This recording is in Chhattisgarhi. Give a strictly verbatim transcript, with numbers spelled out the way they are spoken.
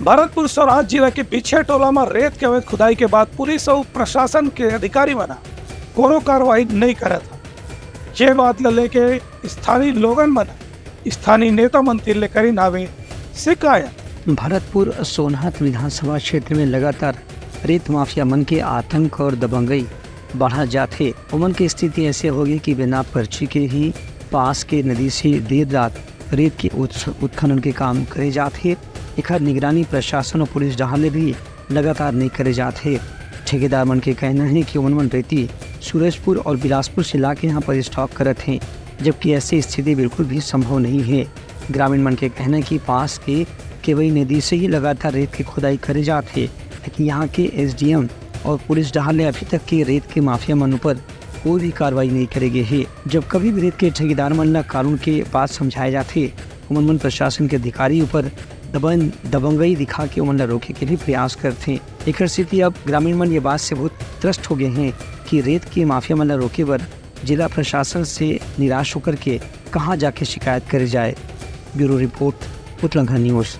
भरतपुर सोनहत जिला के बिछिया टोला म रेत के अवैध खुदाई के बाद पुलिस अउ प्रशासन के अधिकारी मन ह कोनो कार्रवाई नइ करत हे। ये बात ल लेके स्थानीय लोगन मन ह स्थानीय नेता मन तीर ले करिन हावे शिकायत। भरतपुर सोनहत विधानसभा क्षेत्र में लगातार रेत माफिया मन के आतंक और दबंगई बढ़ा जात हे। ओमन के स्थिति ऐसे होगे कि बिना पर्ची के ही पास के नदी से देर रात रेत के उत्स-, उत्खनन के काम करे जात हे। एखर निगरानी प्रशासन और पुलिस डहार ले भी लगातार नइ करे जात हे। ठेकेदार मन के कहना हे कि ओमन मन रेती सूरजपुर और बिलासपुर से लाके यहाँ पर स्टॉक करत हे, जबकि ऐसी स्थिति बिल्कुल भी संभव नहीं हे। ग्रामीण मन के कहना हे कि पास के केवई नदी से ही लगातार रेत के खुदाई करे जात हे, लेकिन यहाँ के एसडीएम और पुलिस डहार ले अभी तक के रेत के माफिया मन ऊपर कोई भी कार्रवाई नइ करे गे हे। जब कभी भी रेत के ठेकेदार मन ला कानून के बात समझाए जाथे, ओमन मन प्रशासन के अधिकारी ऊपर दबन-, दबंगई दिखा के ओमन ला रोके के भी प्रयास करथे। एकर सेती अब ग्रामीण मन ये बात से बहुत त्रस्त हो गए हैं कि रेत के माफिया मन ला रोके बर जिला प्रशासन से निराश होकर के कहाँ जाके शिकायत करे जाए। ब्यूरो रिपोर्ट, उतलंघा न्यूज़।